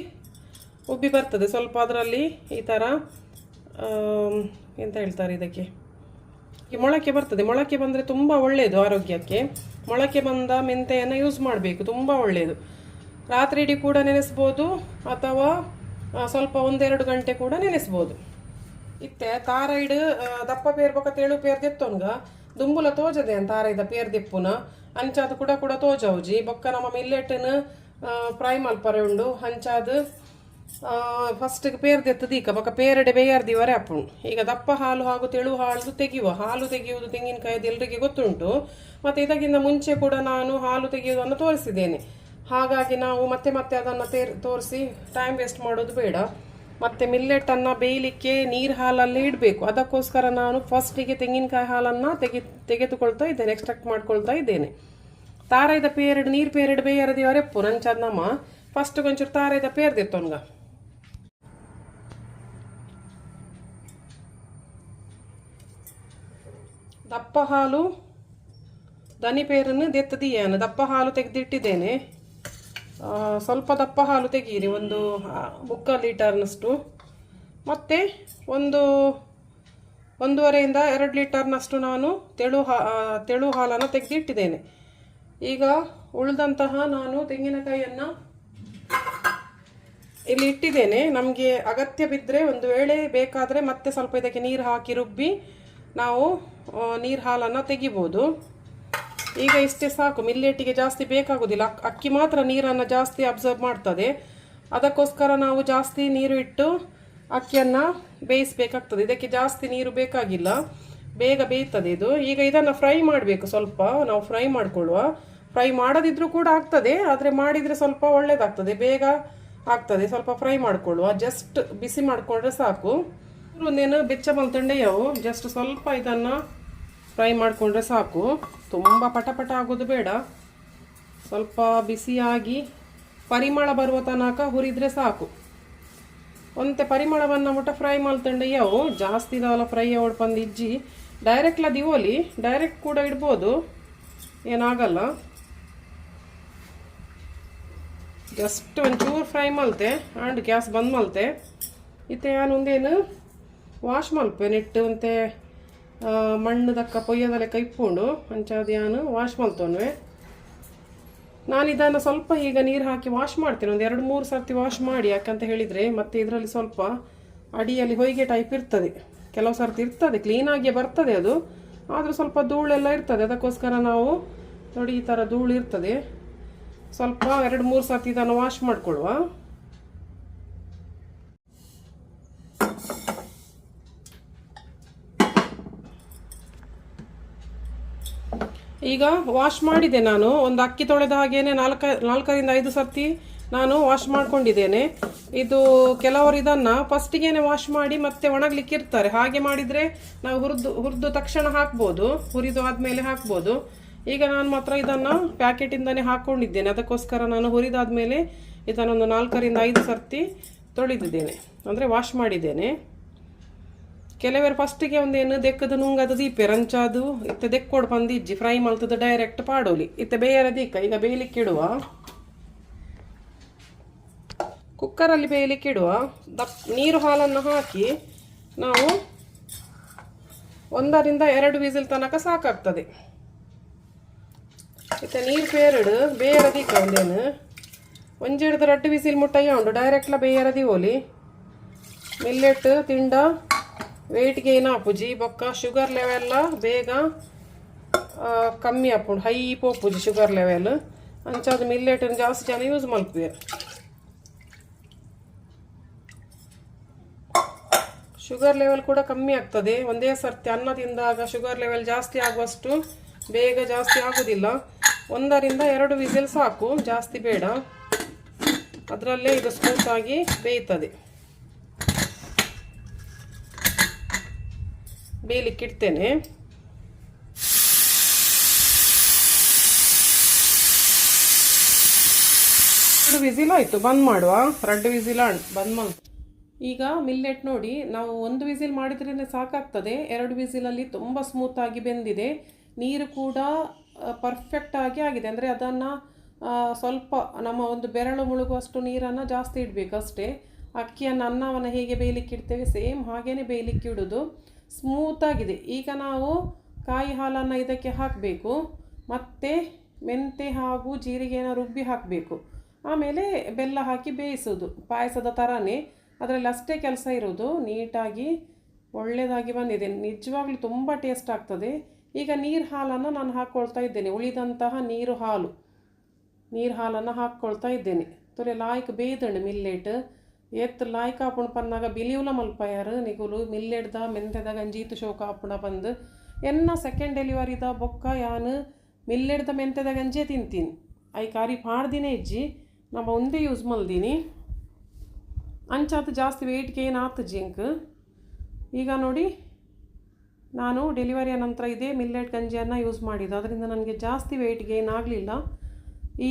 ಉಬ್ಬಿ ಬರ್ತದೆ. ಸ್ವಲ್ಪ ಅದರಲ್ಲಿ ಈ ಥರ ಎಂತ ಹೇಳ್ತಾರೆ ಇದಕ್ಕೆ, ಈ ಮೊಳಕೆ ಬರ್ತದೆ. ಮೊಳಕೆ ಬಂದರೆ ತುಂಬ ಒಳ್ಳೆಯದು ಆರೋಗ್ಯಕ್ಕೆ. ಮೊಳಕೆ ಬಂದ ಮೆಂತೆಯನ್ನು ಯೂಸ್ ಮಾಡಬೇಕು, ತುಂಬ ಒಳ್ಳೆಯದು. ರಾತ್ರಿ ಇಡೀ ಕೂಡ ನೆನೆಸ್ಬೋದು ಅಥವಾ ಸ್ವಲ್ಪ ಒಂದೆರಡು ಗಂಟೆ ಕೂಡ ನೆನೆಸ್ಬೋದು. ಇತ್ತೆ ತಾರೈಡ್ ದಪ್ಪ ಪೇರ್ ಬೊಕ ತೆಳು ಪೇರ್ ದೆತ್ತೊನ್ಗ. ದುಂಬುಲ ತೋಜದೆ ಅಂತ ತಾರೈದ ಪೇರ್ ದೆಪ್ಪುನ ಅಂಚಾದ ಕೂಡ ಕೂಡ ತೋಜೌಜಿ. ಬೊಕ್ಕ ನಮ್ಮ ಮಿಲ್ಲೆಟ್ನ ಫ್ರೈ ಮಲ್ಪರೆ ಉಂಡು. ಅಂಚಾದ್ ಫಸ್ಟ್ ಪೇರ್ ದೆತ್ತದೀಕ, ಬೊಕ್ಕ ಪೇರಡೆ ಬೇಯಾರ್ ದಿವರೆ ಅಪ್ಪುಂಡು. ಈಗ ದಪ್ಪ ಹಾಲು ಹಾಗೂ ತೆಳು ಹಾಲು ತೆಗೆಯುವ. ಹಾಲು ತೆಗೆಯುವುದು ತೆಂಗಿನಕಾಯಿದು ಎಲ್ರಿಗೆ ಗೊತ್ತುಂಟು. ಮತ್ತು ಇದಕ್ಕಿಂತ ಮುಂಚೆ ಕೂಡ ನಾನು ಹಾಲು ತೆಗೆಯುವುದನ್ನು ತೋರಿಸಿದ್ದೇನೆ. ಹಾಗಾಗಿ ನಾವು ಮತ್ತೆ ಮತ್ತೆ ಅದನ್ನು ತೋರಿಸಿ ಟೈಮ್ ವೇಸ್ಟ್ ಮಾಡೋದು ಬೇಡ. ಮತ್ತು ಮಿಲ್ಲೆಟನ್ನು ಬೇಯಲಿಕ್ಕೆ ನೀರು ಹಾಲಲ್ಲೇ ಇಡಬೇಕು. ಅದಕ್ಕೋಸ್ಕರ ನಾನು ಫಸ್ಟಿಗೆ ತೆಂಗಿನಕಾಯಿ ಹಾಲನ್ನು ತೆಗೆದುಕೊಳ್ತಾ ಇದ್ದೇನೆ, ಎಕ್ಸ್ಟ್ರಾಕ್ಟ್ ಮಾಡ್ಕೊಳ್ತಾ ಇದ್ದೇನೆ. ತಾರೈದ ಪೇರಡ್ ನೀರು ಪೇರಡ್ ಬೇಯರ ದೇವರೆಪ್ಪು ನಂಚಾದ ನಮ್ಮ ಫಸ್ಟ್ ಒಂಚೂರು ತಾರೈದ ಪೇರ್ ದೆತ್ತೊನ್ಗ. ದಪ್ಪ ಹಾಲು ದನಿ ಪೇರನ್ನು ದೆತ್ತದೀಯಾನ ದಪ್ಪ ಹಾಲು ತೆಗೆದಿಟ್ಟಿದ್ದೇನೆ. ಸ್ವಲ್ಪ ದಪ್ಪ ಹಾಲು ತೆಗೀರಿ, ಒಂದು 3/4 ಲೀಟರ್ನಷ್ಟು. ಮತ್ತು ಒಂದು ಒಂದೂವರೆಯಿಂದ 2 ಲೀಟರ್ನಷ್ಟು ನಾನು ತೆಳು ಹಾಲನ್ನು ತೆಗೆದಿಟ್ಟಿದ್ದೇನೆ. ಈಗ ಉಳಿದಂತಹ ನಾನು ತೆಂಗಿನಕಾಯಿಯನ್ನು ಇಲ್ಲಿ ಇಟ್ಟಿದ್ದೇನೆ. ನಮಗೆ ಅಗತ್ಯ ಬಿದ್ದರೆ, ಒಂದು ವೇಳೆ ಬೇಕಾದರೆ ಮತ್ತೆ ಸ್ವಲ್ಪ ಇದಕ್ಕೆ ನೀರು ಹಾಕಿ ರುಬ್ಬಿ ನಾವು ನೀರು ಹಾಲನ್ನು ತೆಗಿಬೋದು. ಈಗ ಇಷ್ಟೇ ಸಾಕು, ಮಿಲ್ಲೆಟಿಗೆ ಜಾಸ್ತಿ ಬೇಕಾಗೋದಿಲ್ಲ. ಅಕ್ಕಿ ಮಾತ್ರ ನೀರನ್ನು ಜಾಸ್ತಿ ಅಬ್ಸರ್ವ್ ಮಾಡ್ತದೆ. ಅದಕ್ಕೋಸ್ಕರ ನಾವು ಜಾಸ್ತಿ ನೀರು ಇಟ್ಟು ಅಕ್ಕಿಯನ್ನು ಬೇಯಿಸಬೇಕಾಗ್ತದೆ. ಇದಕ್ಕೆ ಜಾಸ್ತಿ ನೀರು ಬೇಕಾಗಿಲ್ಲ, ಬೇಗ ಬೇಯ್ತದೆ ಇದು. ಈಗ ಇದನ್ನು ಫ್ರೈ ಮಾಡಬೇಕು. ಸ್ವಲ್ಪ ನಾವು ಫ್ರೈ ಮಾಡಿಕೊಳ್ಳುವ. ಫ್ರೈ ಮಾಡದಿದ್ರೂ ಕೂಡ ಆಗ್ತದೆ, ಆದರೆ ಮಾಡಿದರೆ ಸ್ವಲ್ಪ ಒಳ್ಳೆಯದಾಗ್ತದೆ, ಬೇಗ ಆಗ್ತದೆ. ಸ್ವಲ್ಪ ಫ್ರೈ ಮಾಡಿಕೊಳ್ಳುವ. ಜಸ್ಟ್ ಬಿಸಿ ಮಾಡಿಕೊಂಡ್ರೆ ಸಾಕು. ಒಂದೇನು ಬೆಚ್ಚ ಮಲ್ತಂಡೆಯವು. ಜಸ್ಟ್ ಸ್ವಲ್ಪ ಇದನ್ನು ಫ್ರೈ ಮಾಡಿಕೊಂಡ್ರೆ ಸಾಕು. ತುಂಬ ಪಟ ಪಟ ಆಗೋದು ಬೇಡ. ಸ್ವಲ್ಪ ಬಿಸಿಯಾಗಿ ಪರಿಮಳ ಬರುವ ತನಕ ಹುರಿದ್ರೆ ಸಾಕು. ಒಂತೆ ಪರಿಮಳವನ್ನು ಮುಟ್ಟ ಫ್ರೈ ಮಲ್ತಂಡೆ ಯಾವು. ಜಾಸ್ತಿ ದಾಲ ಫ್ರೈ ಅವಡ್ ಪಂದು ಇಜ್ಜಿ. ಡೈರೆಕ್ಟ್ಲ ದಿವೋಲಿ, ಡೈರೆಕ್ಟ್ ಕೂಡ ಇಡ್ಬೋದು, ಏನಾಗಲ್ಲ. ಜಸ್ಟ್ ಒಂಚೂರು ಫ್ರೈ ಮಲ್ತೆ ಆ್ಯಂಡ್ ಗ್ಯಾಸ್ ಬಂದ್ ಮಲ್ತೆ. ಇತ್ತೆ ಯಾನ್ ಒಂದೇನು ವಾಶ್ ಮಲ್ಪೆ. ನೆಟ್ಟು ಒಂತೆ ಮಣ್ಣು ದಕ್ಕ ಪೊಯ್ಯದ ಲೆಕ್ಕ ಇಪ್ಪುಂಡು. ಅಂಚಾದ್ ಯಾನ್ ವಾಶ್ ಮಲ್ತೊನ್ವೆ. ನಾನು ಇದನ್ನು ಸ್ವಲ್ಪ ಈಗ ನೀರು ಹಾಕಿ ವಾಶ್ ಮಾಡ್ತೇನೆ, ಒಂದು 2-3 ಸರ್ತಿ ವಾಶ್ ಮಾಡಿ. ಯಾಕಂತ ಹೇಳಿದರೆ ಮತ್ತೆ ಇದರಲ್ಲಿ ಸ್ವಲ್ಪ ಅಡಿಯಲ್ಲಿ ಹೊಯ್ಗೆ ಟೈಪ್ ಇರ್ತದೆ, ಕೆಲವು ಸರ್ತಿ ಇರ್ತದೆ, ಕ್ಲೀನಾಗಿಯೇ ಬರ್ತದೆ ಅದು, ಆದರೂ ಸ್ವಲ್ಪ ಧೂಳೆಲ್ಲ ಇರ್ತದೆ. ಅದಕ್ಕೋಸ್ಕರ ನಾವು ನೋಡಿ ಈ ಥರ ಧೂಳು ಇರ್ತದೆ, ಸ್ವಲ್ಪ 2-3 ಸರ್ತಿ ಇದನ್ನು ವಾಶ್ ಮಾಡಿಕೊಳ್ಳುವ. ಈಗ ವಾಶ್ ಮಾಡಿದೆ ನಾನು, ಒಂದು ಅಕ್ಕಿ ತೊಳೆದ ಹಾಗೇನೆ 4-5 ಸರ್ತಿ ನಾನು ವಾಶ್ ಮಾಡಿಕೊಂಡಿದ್ದೇನೆ. ಇದು ಕೆಲವರು ಇದನ್ನು ಫಸ್ಟಿಗೇನೆ ವಾಶ್ ಮಾಡಿ ಮತ್ತೆ ಒಣಗಲಿಕ್ಕೆ ಇರ್ತಾರೆ. ಹಾಗೆ ಮಾಡಿದರೆ ನಾವು ಹುರಿದು ತಕ್ಷಣ ಹಾಕ್ಬೋದು, ಹುರಿದು ಆದಮೇಲೆ ಹಾಕ್ಬೋದು. ಈಗ ನಾನು ಮಾತ್ರ ಇದನ್ನು ಪ್ಯಾಕೆಟಿಂದಲೇ ಹಾಕ್ಕೊಂಡಿದ್ದೇನೆ, ಅದಕ್ಕೋಸ್ಕರ ನಾನು ಹುರಿದಾದ ಮೇಲೆ ಇದನ್ನೊಂದು 4-5 ಸರ್ತಿ ತೊಳೆದಿದ್ದೇನೆ, ಅಂದರೆ ವಾಶ್ ಮಾಡಿದ್ದೇನೆ. ಕೆಲವರು ಫಸ್ಟಿಗೆ ಒಂದೇನು ದೆಕ್ಕದ ನುಂಗದ ದೀಪೆ ರಂಚಾದು ಇತ್ತೆ ದೆಕ್ಕೋಡು ಬಂದು ಇಜ್ಜಿ ಫ್ರೈ ಮಲ್ತದ ಡೈರೆಕ್ಟ್ ಪಾಡೋಲಿ. ಇತ್ತೆ ಬೇಯರ ದೀಕ ಈಗ ಬೇಯಲಿಕ್ಕೆ ಇಡುವ, ಕುಕ್ಕರಲ್ಲಿ ಬೇಯಲಿಕ್ಕೆ ಇಡುವ. ನೀರು ಹಾಲನ್ನು ಹಾಕಿ ನಾವು 1-2 ವಿಸಿಲ್ ತನಕ ಸಾಕಾಗ್ತದೆ. ಇತ್ತೆ ನೀರು ಪೇರಡು ಬೇಯರ ದೀಕ ಒಂದೇನು ಒಂಜೆಡ್ದು 2 ವಿಸಿಲ್ ಮುಟ್ಟಯ್ಯ ಉಂಟು, ಡೈರೆಕ್ಟ್ಲ ಬೇಯರ ದೀವೋಲಿ. ಮಿಲ್ಲೆಟ್ ತಿಂಡ ವೆಯ್ಟ್ ಗೇನ್ ಆಪುಜಿ, ಬೊಕ್ಕ ಶುಗರ್ ಲೆವೆಲ್ಲ ಬೇಗ ಕಮ್ಮಿ ಆಪುಂಡು, ಹೈ ಪೋಪುಜಿ ಶುಗರ್ ಲೆವೆಲ್. ಅಂಚಾದ ಮಿಲ್ಲೆಟ್ ಜಾಸ್ತಿ ಜನ ಯೂಸ್ ಮಲ್ಪುವೆರ್. ಶುಗರ್ ಲೆವೆಲ್ ಕೂಡ ಕಮ್ಮಿ ಆಗ್ತದೆ. ಒಂದೇ ಸರ್ತಿ ಅನ್ನ ತಿಂದಾಗ ಶುಗರ್ ಲೆವೆಲ್ ಜಾಸ್ತಿ ಆಗುವಷ್ಟು ಬೇಗ ಜಾಸ್ತಿ ಆಗುವುದಿಲ್ಲ. 1-2 ವಿಸಿಲ್ ಸಾಕು, ಜಾಸ್ತಿ ಬೇಡ. ಅದರಲ್ಲೇ ಇದು ಸ್ಮೂತಾಗಿ ಬೇಯ್ತದೆ. ಬೇಯಲಿಕ್ಕೆ ಇಡ್ತೇನೆ. 2 ವಿಸಿಲ್ ಆಯಿತು, ಬಂದ್ ಮಾಡುವ. 2 ವಿಸಿಲ್ ಬಂದ್ ಮಾಡಿ. ಈಗ ಮಿಲ್ಲೆಟ್ ನೋಡಿ, ನಾವು 1 ವಿಸಿಲ್ ಮಾಡಿದ್ರೇ ಸಾಕಾಗ್ತದೆ. 2 ವಿಸಿಲಲ್ಲಿ ತುಂಬ ಸ್ಮೂತಾಗಿ ಬೆಂದಿದೆ. ನೀರು ಕೂಡ ಪರ್ಫೆಕ್ಟಾಗಿ ಆಗಿದೆ. ಅಂದರೆ ಅದನ್ನು ಸ್ವಲ್ಪ ನಮ್ಮ ಒಂದು ಬೆರಳು ಮುಳುಗುವಷ್ಟು ನೀರನ್ನು ಜಾಸ್ತಿ ಇಡಬೇಕು ಅಷ್ಟೇ. ಅಕ್ಕಿಯನ್ನು ಅನ್ನವನ್ನು ಹೇಗೆ ಬೇಯಲಿಕ್ಕೆ ಇಡ್ತೇವೆ ಸೇಮ್ ಹಾಗೇ ಬೇಯಲಿಕ್ಕೆ ಇಡೋದು. ಸ್ಮೂತಾಗಿದೆ. ಈಗ ನಾವು ಕಾಯಿ ಹಾಲನ್ನು ಇದಕ್ಕೆ ಹಾಕಬೇಕು, ಮತ್ತು ಮೆಂತೆ ಹಾಗೂ ಜೀರಿಗೆಯನ್ನು ರುಬ್ಬಿ ಹಾಕಬೇಕು. ಆಮೇಲೆ ಬೆಲ್ಲ ಹಾಕಿ ಬೇಯಿಸೋದು ಪಾಯಸದ ಥರನೇ. ಅದರಲ್ಲಿ ಅಷ್ಟೇ ಕೆಲಸ ಇರೋದು. ನೀಟಾಗಿ ಒಳ್ಳೆಯದಾಗಿ ಬಂದಿದೆ, ನಿಜವಾಗ್ಲೂ ತುಂಬ ಟೇಸ್ಟ್ ಆಗ್ತದೆ. ಈಗ ನೀರು ಹಾಲನ್ನು ನಾನು ಹಾಕ್ಕೊಳ್ತಾ ಇದ್ದೇನೆ, ಉಳಿದಂತಹ ನೀರು ಹಾಲನ್ನು ಹಾಕ್ಕೊಳ್ತಾ ಇದ್ದೇನೆ. ತೊಲೆ ಲಾಯ್ಕ್ ಬೇಯ್ದಂಡು ಮಿಲ್ಲೆಟ್ ಏತ್ ಲಾಯ್ಕ್ ಆಪುಂಡು ಪನ್ನಾಗ ಬಿಲಿಯುಲ ಮಲ್ಪಯಾರು ನಿಗುಲು ಮಿಲ್ಲೆಡ್ದ ಮೆಂತೆದ ಗಂಜೀತು ಶೋಕ ಆಪುಣ ಬಂದು. ಎನ್ನ ಸೆಕೆಂಡ್ ಡೆಲಿವರಿದ ಬೊಕ್ಕ ಯಾನು ಮಿಲ್ಲೆಡ್ದ ಮೆಂತೆದ ಗಂಜೆ ತಿಂತೀನಿ. I ಕಾರಿ ಪಾಡ್ದಿನೇ ಇಜ್ಜಿ, ನಮ್ಮ ಒಂದೇ ಯೂಸ್ ಮಲ್ದೀನಿ. ಅಂಚಾತು ಜಾಸ್ತಿ ವೆಯ್ಟ್ ಗೇನ್ ಆತು ಜಿಂಕ್. ಈಗ ನೋಡಿ ನಾನು ಡೆಲಿವರಿಯ ನಂತರ ಇದೇ ಮಿಲ್ಲೆಟ್ ಗಂಜಿಯನ್ನು ಯೂಸ್ ಮಾಡಿದ್ದು, ಅದರಿಂದ ನನಗೆ ಜಾಸ್ತಿ ವೆಯ್ಟ್ ಗೇನ್ ಆಗಲಿಲ್ಲ.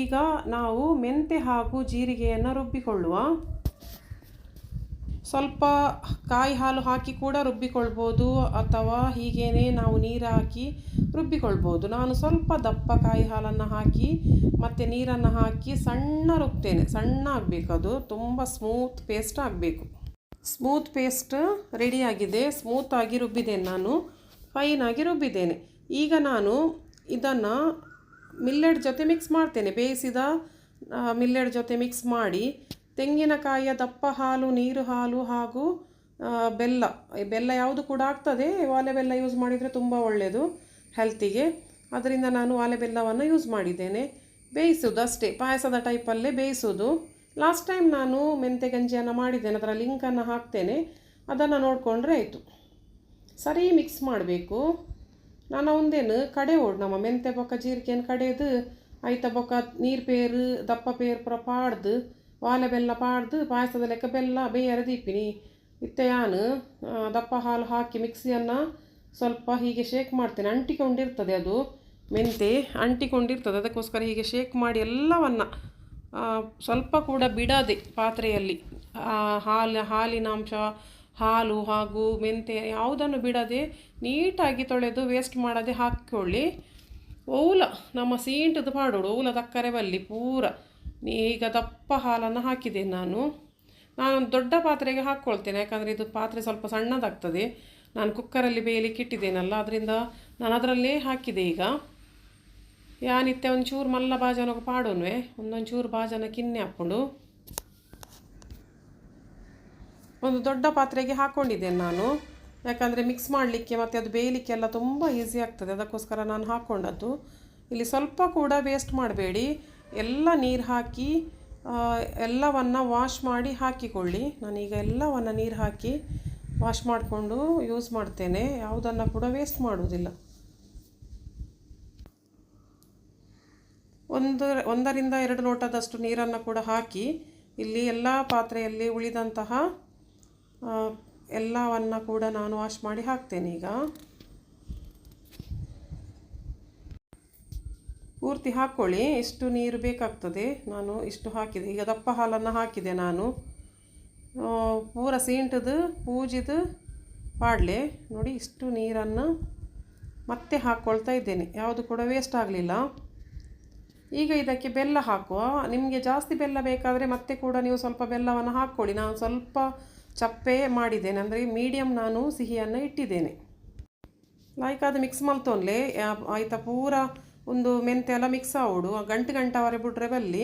ಈಗ ನಾವು ಮೆಂತೆ ಹಾಗೂ ಜೀರಿಗೆಯನ್ನು ರುಬ್ಬಿಕೊಳ್ಳುವ. ಸ್ವಲ್ಪ ಕಾಯಿ ಹಾಲು ಹಾಕಿ ಕೂಡ ರುಬ್ಬಿಕೊಳ್ಬೋದು, ಅಥವಾ ಹೀಗೇ ನಾವು ನೀರು ಹಾಕಿ ರುಬ್ಬಿಕೊಳ್ಬೋದು. ನಾನು ಸ್ವಲ್ಪ ದಪ್ಪ ಕಾಯಿ ಹಾಲನ್ನು ಹಾಕಿ ಮತ್ತು ನೀರನ್ನು ಹಾಕಿ ಸಣ್ಣ ರುಬ್ತೇನೆ. ಸಣ್ಣ ಆಗಬೇಕು ಅದು, ತುಂಬ ಸ್ಮೂತ್ ಪೇಸ್ಟ್ ಆಗಬೇಕು. ಸ್ಮೂತ್ ಪೇಸ್ಟ್ ರೆಡಿಯಾಗಿದೆ. ಸ್ಮೂತಾಗಿ ರುಬ್ಬಿದ್ದೇನೆ ನಾನು, ಫೈನಾಗಿ ರುಬ್ಬಿದ್ದೇನೆ. ಈಗ ನಾನು ಇದನ್ನು ಮಿಲ್ಲೆಟ್ ಜೊತೆ ಮಿಕ್ಸ್ ಮಾಡ್ತೇನೆ. ಬೇಯಿಸಿದ ಮಿಲ್ಲೆಟ್ ಜೊತೆ ಮಿಕ್ಸ್ ಮಾಡಿ ತೆಂಗಿನಕಾಯಿಯ ದಪ್ಪ ಹಾಲು, ನೀರು ಹಾಲು ಹಾಗೂ ಬೆಲ್ಲ, ಬೆಲ್ಲ ಯಾವುದು ಕೂಡ ಆಗ್ತದೆ. ವಾಲೆ ಬೆಲ್ಲ ಯೂಸ್ ಮಾಡಿದರೆ ತುಂಬ ಒಳ್ಳೆಯದು ಹೆಲ್ತಿಗೆ. ಅದರಿಂದ ನಾನು ವಾಲೆ ಬೆಲ್ಲವನ್ನು ಯೂಸ್ ಮಾಡಿದ್ದೇನೆ. ಬೇಯಿಸೋದು ಅಷ್ಟೇ, ಪಾಯಸದ ಟೈಪಲ್ಲೇ ಬೇಯಿಸೋದು. ಲಾಸ್ಟ್ ಟೈಮ್ ನಾನು ಮೆಂತೆ ಗಂಜಿಯನ್ನು ಮಾಡಿದ್ದೇನೆ, ಅದರ ಲಿಂಕನ್ನು ಹಾಕ್ತೇನೆ, ಅದನ್ನು ನೋಡಿಕೊಂಡ್ರೆ ಆಯಿತು. ಸರಿ ಮಿಕ್ಸ್ ಮಾಡಬೇಕು. ನಾನು ಒಂದೇನು ಕಡೆ ಓಡ್ ನಮ್ಮ ಮೆಂತೆ ಬೊಕ್ಕ ಜೀರಿಗೆಯನ್ನು ಕಡೆದು ಐತ ಬೊಕ್ಕ ನೀರು ಪೇರು ದಪ್ಪ ಪೇರು ಪೂರ ಪಾಡ್ದು ವಾಲೆ ಬೆಲ್ಲ ಪಾಡ್ದು ಪಾಯಸದ ಲೆಕ್ಕ ಬೆಲ್ಲ ಬೇಯರ ದೀಪಿನಿ. ಇತ್ತೆ ಯಾನು ದಪ್ಪ ಹಾಲು ಹಾಕಿ ಮಿಕ್ಸಿಯನ್ನು ಸ್ವಲ್ಪ ಹೀಗೆ ಶೇಕ್ ಮಾಡ್ತೇನೆ. ಅಂಟಿಕೊಂಡಿರ್ತದೆ ಅದು, ಮೆಂತೆ ಅಂಟಿಕೊಂಡಿರ್ತದೆ, ಅದಕ್ಕೋಸ್ಕರ ಹೀಗೆ ಶೇಕ್ ಮಾಡಿ ಎಲ್ಲವನ್ನು ಸ್ವಲ್ಪ ಕೂಡ ಬಿಡದೆ ಪಾತ್ರೆಯಲ್ಲಿ ಹಾಲಿನ ಅಂಶ, ಹಾಲು ಹಾಗೂ ಮೆಂತೆ ಯಾವುದನ್ನು ಬಿಡದೆ ನೀಟಾಗಿ ತೊಳೆದು ವೇಸ್ಟ್ ಮಾಡದೆ ಹಾಕಿಕೊಳ್ಳಿ. ಓಲ ನಮ್ಮ ಸೀಂಟದ ಪಾಡೋಡು ಓಲ ತಕ್ಕರೆ ಬಲ್ಲಿ ಪೂರ. ಈಗ ದಪ್ಪ ಹಾಲನ್ನು ಹಾಕಿದ್ದೇನೆ ನಾನು. ನಾನೊಂದು ದೊಡ್ಡ ಪಾತ್ರೆಗೆ ಹಾಕ್ಕೊಳ್ತೇನೆ, ಯಾಕಂದರೆ ಇದು ಪಾತ್ರೆ ಸ್ವಲ್ಪ ಸಣ್ಣದಾಗ್ತದೆ. ನಾನು ಕುಕ್ಕರಲ್ಲಿ ಬೇಯಲಿಕ್ಕೆ ಇಟ್ಟಿದ್ದೇನಲ್ಲ, ಅದರಿಂದ ನಾನು ಅದರಲ್ಲೇ ಹಾಕಿದೆ. ಈಗ ಯಾನಿತ್ತೆ ಒಂಚೂರು ಮಲ್ಲ ಬಾಜನಕ್ಕೆ ಪಾಡೋನ್ವೆ ಒಂದೊಂಚೂರು ಬಾಜನ ಕಿನ್ನೆ ಹಾಕ್ಕೊಂಡು ಒಂದು ದೊಡ್ಡ ಪಾತ್ರೆಗೆ ಹಾಕ್ಕೊಂಡಿದ್ದೇನೆ ನಾನು. ಯಾಕಂದರೆ ಮಿಕ್ಸ್ ಮಾಡಲಿಕ್ಕೆ ಮತ್ತು ಅದು ಬೇಯಲಿಕ್ಕೆಲ್ಲ ತುಂಬ ಈಸಿ ಆಗ್ತದೆ, ಅದಕ್ಕೋಸ್ಕರ ನಾನು ಹಾಕ್ಕೊಂಡದ್ದು. ಇಲ್ಲಿ ಸ್ವಲ್ಪ ಕೂಡ ವೇಸ್ಟ್ ಮಾಡಬೇಡಿ, ಎಲ್ಲ ನೀರು ಹಾಕಿ ಎಲ್ಲವನ್ನು ವಾಶ್ ಮಾಡಿ ಹಾಕಿಕೊಳ್ಳಿ. ನಾನೀಗ ಎಲ್ಲವನ್ನು ನೀರು ಹಾಕಿ ವಾಶ್ ಮಾಡಿಕೊಂಡು ಯೂಸ್ ಮಾಡ್ತೇನೆ, ಯಾವುದನ್ನು ಕೂಡ ವೇಸ್ಟ್ ಮಾಡುವುದಿಲ್ಲ. 1 ರಿಂದ 2 ಲೋಟದಷ್ಟು ನೀರನ್ನು ಕೂಡ ಹಾಕಿ ಇಲ್ಲಿ ಎಲ್ಲ ಪಾತ್ರೆಯಲ್ಲಿ ಉಳಿದಂತಹ ಎಲ್ಲವನ್ನು ಕೂಡ ನಾನು ವಾಶ್ ಮಾಡಿ ಹಾಕ್ತೇನೆ. ಈಗ ಪೂರ್ತಿ ಹಾಕ್ಕೊಳ್ಳಿ, ಇಷ್ಟು ನೀರು ಬೇಕಾಗ್ತದೆ. ನಾನು ಇಷ್ಟು ಹಾಕಿದೆ. ಈಗ ದಪ್ಪ ಹಾಲನ್ನು ಹಾಕಿದೆ ನಾನು. ಪೂರ ಸೀಂಟದು ಪೂಜಿದು ಪಾಡಲೆ ನೋಡಿ. ಇಷ್ಟು ನೀರನ್ನು ಮತ್ತೆ ಹಾಕ್ಕೊಳ್ತಾ ಇದ್ದೇನೆ, ಯಾವುದು ಕೂಡ ವೇಸ್ಟ್ ಆಗಲಿಲ್ಲ. ಈಗ ಇದಕ್ಕೆ ಬೆಲ್ಲ ಹಾಕುವ. ನಿಮಗೆ ಜಾಸ್ತಿ ಬೆಲ್ಲ ಬೇಕಾದರೆ ಮತ್ತೆ ಕೂಡ ನೀವು ಸ್ವಲ್ಪ ಬೆಲ್ಲವನ್ನು ಹಾಕ್ಕೊಳ್ಳಿ. ನಾನು ಸ್ವಲ್ಪ ಚಪ್ಪೆ ಮಾಡಿದ್ದೇನೆ, ಅಂದರೆ ಮೀಡಿಯಮ್ ನಾನು ಸಿಹಿಯನ್ನು ಇಟ್ಟಿದ್ದೇನೆ. ಲೈಕ್ ಅದು ಮಿಕ್ಸ್ ಮಲ್ತೊನ್ಲೆ ಆಯ್ತಾ ಪೂರ ಒಂದು ಮೆಂತೆ ಎಲ್ಲ ಮಿಕ್ಸ್ ಆವಡು ಗಂಟೆ ಗಂಟವರೆ ಬಿಟ್ರೆ ಬಲ್ಲಿ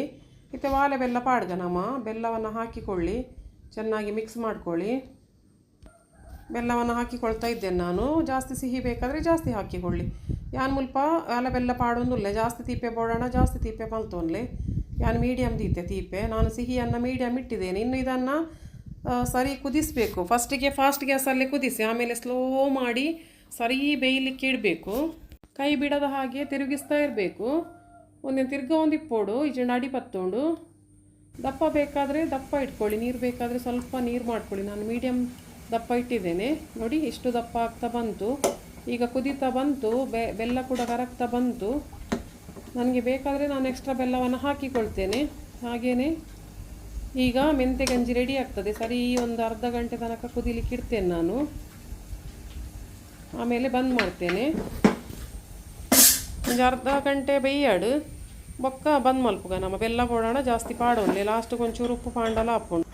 ಇತ್ತೆ ವಾಲೆ ಬೆಲ್ಲ ಪಾಡ್ಗ ನಮ್ಮ ಬೆಲ್ಲವನ್ನು ಹಾಕಿಕೊಳ್ಳಿ, ಚೆನ್ನಾಗಿ ಮಿಕ್ಸ್ ಮಾಡ್ಕೊಳ್ಳಿ. ಬೆಲ್ಲವನ್ನು ಹಾಕಿಕೊಳ್ತಾ ಇದ್ದೇನೆ ನಾನು. ಜಾಸ್ತಿ ಸಿಹಿ ಬೇಕಾದರೆ ಜಾಸ್ತಿ ಹಾಕಿಕೊಳ್ಳಿ. ಯಾನ್ ಮುಲ್ಪ ಆಲ ಬೆಲ್ಲ ಪಾಡೊಂದುಲ್ಲೆ, ಜಾಸ್ತಿ ತೀಪೆ ಬೋಡೋಣ ಜಾಸ್ತಿ ತೀಪೆ ಮಲ್ತೊನ್ಲೆ. ಯಾನ್ ಮೀಡಿಯಮ್ ದೀತೆ ತೀಪೆ, ನಾನು ಸಿಹಿಯನ್ನು ಮೀಡಿಯಮ್ ಇಟ್ಟಿದ್ದೇನೆ. ಇನ್ನು ಇದನ್ನು ಸರಿ ಕುದಿಸಬೇಕು. ಫಸ್ಟಿಗೆ ಫಾಸ್ಟ್ ಗ್ಯಾಸಲ್ಲೇ ಕುದಿಸಿ, ಆಮೇಲೆ ಸ್ಲೋ ಮಾಡಿ ಸರಿ ಬೇಯಲಿಕ್ಕೆ ಇಡಬೇಕು. ಕೈ ಬಿಡದ ಹಾಗೆ ತಿರುಗಿಸ್ತಾ ಇರಬೇಕು. ಒಂದಿನ ತಿರ್ಗ ಒಂದು ಇಪ್ಪೋಡು ಇಜ್ಜಂಡ ಅಡಿ ಪತ್ತೋಂಡು. ದಪ್ಪ ಬೇಕಾದರೆ ದಪ್ಪ ಇಟ್ಕೊಳ್ಳಿ, ನೀರು ಬೇಕಾದರೆ ಸ್ವಲ್ಪ ನೀರು ಮಾಡ್ಕೊಳ್ಳಿ. ನಾನು ಮೀಡಿಯಮ್ ದಪ್ಪ ಇಟ್ಟಿದ್ದೇನೆ ನೋಡಿ. ಇಷ್ಟು ದಪ್ಪ ಆಗ್ತಾ ಬಂತು, ಈಗ ಕುದೀತಾ ಬಂತು, ಬೆಲ್ಲ ಕೂಡ ಕರಗ್ತಾ ಬಂತು. ನನಗೆ ಬೇಕಾದರೆ ನಾನು ಎಕ್ಸ್ಟ್ರಾ ಬೆಲ್ಲವನ್ನು ಹಾಕಿಕೊಳ್ತೇನೆ. ಹಾಗೆಯೇ ಈಗ ಮೆಂತೆ ಗಂಜಿ ರೆಡಿ ಆಗ್ತದೆ. ಸರಿ ಒಂದು ಅರ್ಧ ಗಂಟೆ ತನಕ ಕುದೀಲಿಕ್ಕೆ ಇಡ್ತೇನೆ ನಾನು, ಆಮೇಲೆ ಬಂದ್ ಮಾಡ್ತೇನೆ. ಒಂದು ಅರ್ಧ ಗಂಟೆ ಬೇಯಾಡು ಬೊಕ್ಕ ಬಂದ್ ಮಲ್ಪುಗ. ನಮ್ಮ ಬೆಲ್ಲ ಪೋಡೋಣ ಜಾಸ್ತಿ ಪಾಡೋನ್ಲೆ, ಲಾಸ್ಟ್ಗೆ ಒಂಚೂರು ಉಪ್ಪು ಪಾಂಡಲ ಹಾಪುಂಡು.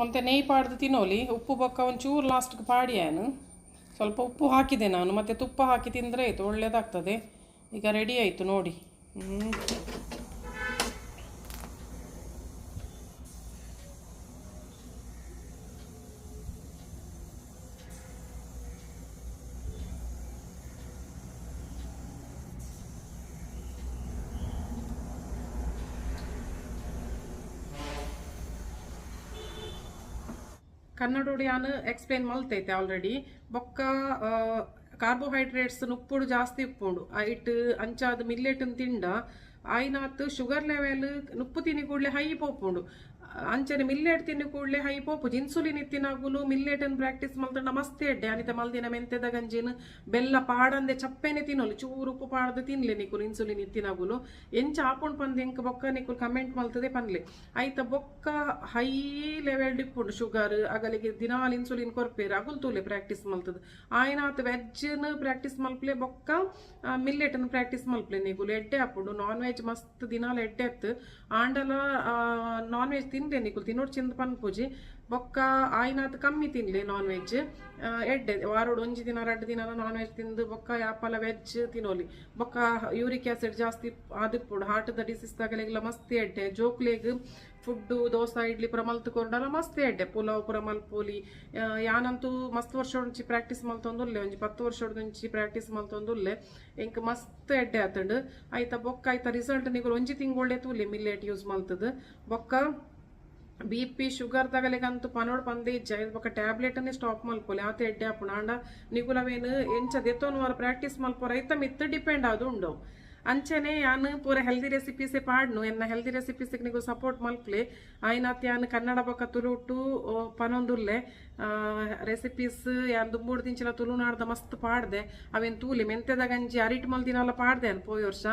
ಒಂತೆ ನೆಯ್ಯಿ ಪಾಡ್ದು ತಿನ್ನೋಲಿ. ಉಪ್ಪು ಬೊಕ್ಕ ಒಂಚೂರು ಲಾಸ್ಟ್ಗೆ ಪಾಡಿಯಾನು ಸ್ವಲ್ಪ ಉಪ್ಪು ಹಾಕಿದೆ ನಾನು, ಮತ್ತು ತುಪ್ಪ ಹಾಕಿ ತಿಂದರೆ ಆಯಿತು, ಒಳ್ಳೆಯದಾಗ್ತದೆ. ಈಗ ರೆಡಿ ಆಯಿತು ನೋಡಿ. ಕನ್ನಡೋಡು ಯಾನ್ ಎಕ್ಸ್ಪ್ಲೇನ್ ಮಲ್ತೈತೆ ಆಲ್ರೆಡಿ. ಬೊಕ್ಕ ಕಾರ್ಬೋಹೈಡ್ರೇಟ್ಸ್ ಉಪ್ಪುಡು ಜಾಸ್ತಿ ಉಪ್ಪುಂಡು ಐಟ್ ಅಂಚಾದ ಮಿಲ್ಲೆಟ್ ತಿಂಡ ಆಯ್ನಾತ್ ಶುಗರ್ ಲೆವೆಲ್ ನುಪ್ಪು ತಿನ್ನಿ ಕೂಡಲೇ ಹೈ ಪೋಪುಂಡು. ಅಂಚನೆ ಮಿಲ್ಲೆಟ್ ತಿನ್ನಿ ಕೂಡಲೇ ಹೈ ಪೋಪುಜಿ. ಇನ್ಸುಲಿನ್ ಇತ್ತಿನಾಗುಲು ಮಿಲ್ಲೆಟನ್ ಪ್ರಾಕ್ಟೀಸ್ ಮಲ್ತಂಡ ಮಸ್ತ್ ಎಡ್ಡೆ. ಅನಿತ ಮಲ್ದಿನ ಮೆಂತೆದ ಗಂಜಿನ ಬೆಲ್ಲ ಪಾಡಂದೆ ಚಪ್ಪೆನೆ ತಿನ್ನೋಲು, ಚೂರು ಉಪ್ಪು ಪಾಡದೆ ತಿನ್ಲೆ ನಿಕುಲು. ಇನ್ಸುಲಿನ್ ಇತ್ತಿನಾಗುಲು ಎಂಚ ಆಪುಂಡು ಪಂದ್ ಎಂಕ್ ಬೊಕ್ಕ ನಿಕುಲು ಕಮೆಂಟ್ ಮಲ್ತದೆ ಪನ್ಲೆ ಐತ. ಬೊಕ್ಕ ಹೈ ಲೆವೆಲ್ ಇಪ್ಪುಂಡು ಶುಗರ್, ಅಗಲಿಗೆ ದಿನಾಲ್ ಇನ್ಸುಲಿನ್ ಕೊರ್ಪೇರು ಅಗುಲ್ ತೂಲೆ ಪ್ರಾಕ್ಟೀಸ್ ಮಲ್ತದೆ. ಆಯ್ನಾತ್ ವೆಜ್ನ ಪ್ರಾಕ್ಟೀಸ್ ಮಲ್ಪ್ಲೆ, ಬೊಕ್ಕ ಮಿಲ್ಲೆಟ್ನ ಪ್ರಾಕ್ಟೀಸ್ ಮಲ್ಪ್ಲೆ ನಿಕುಲು ಎಡ್ಡೆ ಆಪುಂಡು. ನಾನ್ ವೆಜ್ ಮಸ್ತ್ ದಿನಾಲ ಎಡ್ಡೆ ಅತ್ತು ಆಂಡಲ ನಾನ್ ವೆಜ್ ತಿನ್ಲೆ ನಿಕುಲು ತಿನ್ನೋಡು ಚಿಂದ ಪನ್ಪುಜಿ. ಬೊಕ್ಕ ಆಯ್ನಾತ್ ಕಮ್ಮಿ ತಿನ್ಲೆ ನಾನ್ ವೆಜ್ ಎಡ್ಡೆ. ವಾರೋಡು ಒಂಜಿ ದಿನ ರಡ್ಡು ದಿನ ನಾನ್ ವೆಜ್ ತಿಂದು ಬೊಕ್ಕ ಯಾಪಲ ವೆಜ್ ತಿನ್ನೋಲಿ. ಬೊಕ್ಕ ಯೂರಿಕ್ ಆಸಿಡ್ ಜಾಸ್ತಿ ಆದಿಪ್ಪುಡು, ಹಾರ್ಟ್ದ ಡಿಸೀಸ್ ತಗಲೆಗ್ಲ ಮಸ್ತ್ ಎಡ್ಡೆ. ಜೋಕ್ಲೆಗ್ ಫುಡ್ಡು ದೋಸೆ ಇಡ್ಲಿ ಪೂರ ಮಲ್ತ್ ಕೊರ್ಡಲ ಮಸ್ತ್ ಎಡ್ಡೆ. ಪುಲಾವ್ ಪೂರ ಮಲ್ಪೊಲಿ. ಯಾನಂತೂ ಮಸ್ತ್ ವರ್ಷ ಪ್ರಾಕ್ಟೀಸ್ ಮಲ್ತೊಂದುಲ್ಲೆ, ಒಂಜಿ 10 ವರ್ಷೊಡ್ದುಂಚಿ ಪ್ರಾಕ್ಟೀಸ್ ಮಲ್ತೊಂದುಲ್ಲೆ. ಎಂಕ್ ಮಸ್ತ್ ಎಡ್ಡೆ ಆತುಂಡು. ಐತ ಬೊಕ್ಕ ಐತ ರಿಸಲ್ಟ್ ನಿಕುಲು ಒಂಜಿ ತಿಂಗೊಳ್ಳೆ ತೂಲೆ ಮಿಲ್ಲೆಟ್ ಯೂಸ್ ಮಲ್ತದು. ಬೊಕ್ಕ ಬಿ ಪಿ ಶುಗರ್ ತಗಲೆಗಂತೂ ಪನೋಡ್ ಪಂದೇ ಇಜ್ಜ. ಬೊಕ್ಕ ಟ್ಯಾಬ್ಲೆಟನ್ನೇ ಸ್ಟಾಪ್ ಮಲ್ಪೊಲಿ, ಆತ ಎಡ್ಡೆ ಆಪುಂಡು. ಆಂಡ ನಿಕುಲು ಅವೇನು ಎಂಚ ದೆತ್ತೊನುವರ ಪ್ರಾಕ್ಟೀಸ್ ಮಲ್ಪೊರ ಐತ ಮಿತ್ತ್ ಡಿಪೆಂಡ್ ಆದ್ ಉಂಡು. ಅಂಚನೆ ಯಾನ್ ಪೂರ ಹೆಲ್ದಿ ರೆಸಿಪೀಸೆ ಪಾಡ್ನು. ಎನ್ನ ಹೆಲ್ದಿ ರೆಸಿಪೀಸ್ ನಿಕುಲು ಸಪೋರ್ಟ್ ಮಲ್ಪ್ಲೆ. ಆಯ್ನಾತ್ ಯಾನ್ ಕನ್ನಡ ಬೊಕ್ಕ ತುಳುಟು ಪನೊಂದುಲ್ಲೆ ರೆಸಿಪೀಸ್. ಯಾನ್ ದುಂಬುಡು ದಿಂಚಿನ ತುಳುನಾಡ್ದ ಮಸ್ತ್ ಪಾಡ್ದೆ, ಅವೇನ್ ತೂಲೆ. ಮೆಂತೆದ ಗಂಜಿ ಅರಿಟ್ ಮಲ್ದಿನಲ ಪಾಡ್ದೆ ಅನ್ ಪೋಯಿ ವರ್ಷ,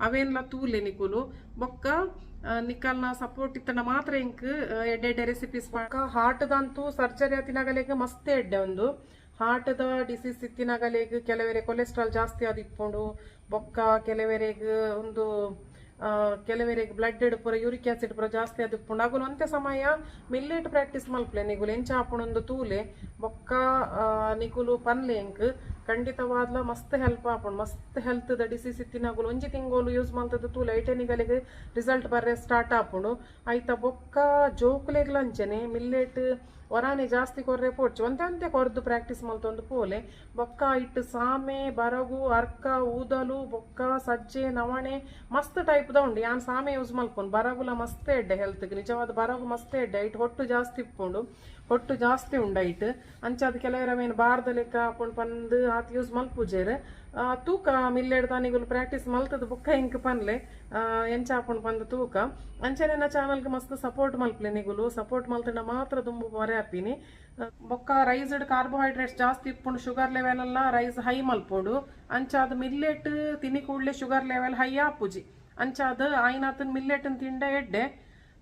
ಅವೇನ್ಲ ತೂಲೆ ನಿಕುಲು. ಬೊಕ್ಕ ನಿಕಲ್ನ ಸಪೋರ್ಟ್ ಇತ್ತಂಡ ಮಾತ್ರ ಎಂಕ್ ಎಡ್ಡೆ ಎಡ್ಡೆ ರೆಸಿಪೀಸ್. ಹಾರ್ಟ್ದಂತೂ ಸರ್ಜರಿ ಆತಿನಗಲೆಗ್ ಮಸ್ತ್ ಎಡ್ಡೆ. ಒಂದು ಹಾರ್ಟ್ದ ಡಿಸೀಸ್ ಇತ್ತಿನಗಲೆಗ್ ಕೆಲವೆರೆ ಕೊಲೆಸ್ಟ್ರಾಲ್ ಜಾಸ್ತಿ ಆದಿಪ್ಪುಂಡು. ಬೊಕ್ಕ ಕೆಲವೆರೆಗ್ ಒಂದು ಕೆಲವೆರೆಗ್ ಬ್ಲಡ್ ಪೂರ ಯೂರಿಕ್ ಆಸಿಡ್ ಪೂರ ಜಾಸ್ತಿ ಆದಿಪ್ಪುಂಡು. ಅಗುಲು ಒಂತೆ ಸಮಯ ಮಿಲ್ಲೆಟ್ ಪ್ರಾಕ್ಟೀಸ್ ಮಲ್ಪ್ಲೆ ನಿಕುಲು, ಎಂಚ ಆಪುಂಡು ತೂಲೆ. ಬೊಕ್ಕ ನಿಕುಲು ಪನ್ಲೆ ಎಂಕ್. ಖಂಡಿತವಾದ್ಲ ಮಸ್ತ್ ಹೆಲ್ಪ್ ಆಪುಂಡು. ಮಸ್ತ್ ಹೆಲ್ತ್ ದ ಡಿಸೀಸ್ ಇತ್ತಿನಗುಲು ಒಂಜಿ ತಿಂಗೊಲು ಯೂಸ್ ಮಲ್ತದ ತೂಲೆ, ಐಟೆ ನಿಗಲಿಗೆ ರಿಸಲ್ಟ್ ಬರ್ರೆ ಸ್ಟಾರ್ಟ್ ಆಪುಂಡು. ಐತ ಬೊಕ್ಕ ಜೋಕುಲೆಗ್ಲ ಅಂಚನೆ ಮಿಲ್ಲೆಟ್ ಒರಾನೆ ಜಾಸ್ತಿ ಕೊರ್ರೆ ಪೋಡ್ಚಿ, ಒಂತೆ ಒಂತೆ ಕೊರ್ದು ಪ್ರಾಕ್ಟೀಸ್ ಮಲ್ತೊಂದು ಪೋಲೆ. ಬೊಕ್ಕ ಇಟ್ಟು ಸಾಮೆ, ಬರಗು, ಅರ್ಕ, ಊದಲು, ಬೊಕ್ಕ ಸಜ್ಜೆ, ನವಣೆ ಮಸ್ತ್ ಟೈಪ್ ದ ಉಂಡು. ಯಾನ್ ಸಾಮೆ ಯೂಸ್ ಮಲ್ಪುನು. ಬರಗುಲ ಮಸ್ತ್ ಎಡ್ಡೆ ಹೆಲ್ತ್, ನಿಜವಾದ ಬರಗು ಮಸ್ತ್ ಎಡ್ಡೆ. ಐಟ್ ಹೊಟ್ಟು ಜಾಸ್ತಿ ಇಪ್ಪುಂಡು, ಹೊಟ್ಟು ಜಾಸ್ತಿ ಉಂಡು ಐಟ್. ಅಂಚಾದ್ ಕೆಲವೆರ್ ಅವೇನ್ ಬಾರ್ದ ಲೆಕ್ಕ ಆಪುಂಡು ಪಂದ್ ಆತ್ ಯೂಸ್ ಮಲ್ಪುಜೆರ್. ತೂಕ ಮಿಲ್ಲೆಡ್ ನಿಗುಲು ಪ್ರಾಕ್ಟೀಸ್ ಮಲ್ತದ ಬೊಕ್ಕ ಎಂಕ್ ಪನ್ಲೆ, ಎಂಚ ಆಪುಂಡು ಪಂದ್ ತೂಕ. ಅಂಚನೆ ಎನ್ನ ಚಾನಲ್ಗೆ ಮಸ್ತ್ ಸಪೋರ್ಟ್ ಮಲ್ಪಲೆ. ನಿಗುಲು ಸಪೋರ್ಟ್ ಮಲ್ತಂಡ ಮಾತ್ರ ದುಂಬು ಪೋರೆ ಆಪಿನಿ. ಬೊಕ್ಕ ರೈಸ್ಡ್ ಕಾರ್ಬೋಹೈಡ್ರೇಟ್ಸ್ ಜಾಸ್ತಿ ಇಪ್ಪುಂಡು, ಶುಗರ್ ಲೆವೆಲ್ ಎಲ್ಲ ರೈಸ್ ಹೈ ಮಲ್ಪುಂಡು. ಅಂಚಾದ್ ಮಿಲ್ಲೆಟ್ ತಿನಿ ಕೂಡ್ಲೆ ಶುಗರ್ ಲೆವೆಲ್ ಹೈ ಆಪುಜಿ. ಅಂಚಾದ್ ಆಯ್ನಾತನ್ ಮಿಲ್ಲೆಟ್ ತಿಂಡ ಎಡ್ಡೆ.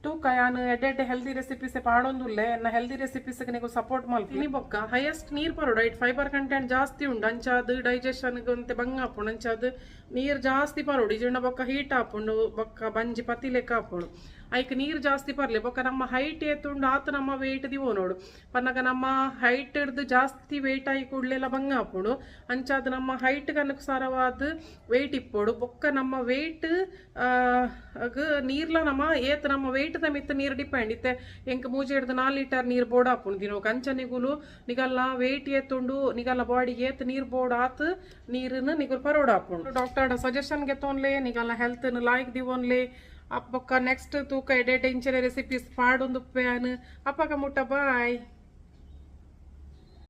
ತೂಕ, ಯಾನ್ ಎಡ್ಡೆ ಎಡ್ಡೆ ಹೆಲ್ದಿ ರೆಸಿಪೀಸ್ ಪಾಡೊಂದುಲ್ಲೆ. ಎನ್ನ ಹೆಲ್ದಿ ರೆಸಿಪೀಸ್ ನಿಗು ಸಪೋರ್ಟ್ ಮಲ್ಪಿ. ಬೊಕ್ಕ ಹೈಯೆಸ್ಟ್ ನೀರ್ ಪರೊಡು. ಐಟ್ ಫೈಬರ್ ಕಂಟೆಂಟ್ ಜಾಸ್ತಿ ಉಂಡು. ಅಂಚಾದ್ ಡೈಜೆಷನ್ ಒಂತೆ ಬಂಗ ಆಪುಂಡು. ಅಂಚಾದ್ ನೀರ್ ಜಾಸ್ತಿ ಪರೊಡು. ಇಜಿಂಡ ಬೊಕ್ಕ ಹೀಟ್ ಆಪುಂಡು, ಬೊಕ್ಕ ಬಂಜಿ ಪತಿ ಲೆಕ್ಕ ಆಪುಂಡು. ಐಕ್ ನೀರ್ ಜಾಸ್ತಿ ಪರ್ಲೆ. ಬೊಕ್ಕ ನಮ್ಮ ಹೈಟ್ ಏತುಂಡು ಆತ ನಮ್ಮ ವೆಯ್ಟ್ ದಿವೊನೊಡು ಪನ್ನಗ, ನಮ್ಮ ಹೈಟ್ ಡ್ದು ಜಾಸ್ತಿ ವೆಯ್ಟ್ ಆಯಿ ಕೂಡ್ಲೆಲ್ಲ ಬಂಗ ಆಪುಂಡು. ಅಂಚಾದ್ ನಮ್ಮ ಹೈಟ್ ಅನುಸಾರವಾದ ವೆಯ್ಟ್ ಇಪ್ಪೊಡು. ಬೊಕ್ಕ ನಮ್ಮ ವೆಯ್ಟ್ ನೀರ್ಲ ನಮ್ಮ ಏತ್ ನಮ್ಮ ವೆಯ್ಟ್ ದ ಮಿತ್ತ್ ನೀರ್ ಡಿಪೆಂಡ್. ಇತ್ತೆ ಎಂಕ್ 3 ಹಿಡ್ದು 4 ಲೀಟರ್ ನೀರ್ ಬೋಡಾಪುಂಡು ದಿನಕ್ಕೆ. ಅಂಚ ನಿಗುಲು ನಿಗಲ್ಲ ವೆಯ್ಟ್ ಏತುಂಡು, ನಿಗಲ್ಲ ಬಾಡಿಗೆ ಏತ್ ನೀರ್ ಬೋಡ್, ಆತ್ ನೀರನ್ನು ನಿಗುಲು ಪರೋಡಾಪುಂಡು. ಡಾಕ್ಟರ್ ಸಜೆಷನ್ ಗೆತೊನ್ಲೆ, ನಿಗಲ್ಲ ಹೆಲ್ತ್ ಲಾಯ್ಕ್ ದಿವೊನ್ಲೆ. ಬೊಕ್ಕ ನೆಕ್ಸ್ಟ್ ತೂಕ, ಎಡ್ಡೆ ಇಂಚಿನ ರೆಸಿಪೀಸ್ ಪಾಡೊಂದು ಉಪ್ಪೆ. ಅಪಗ ಮುಟ್ಟ ಬಾಯ್.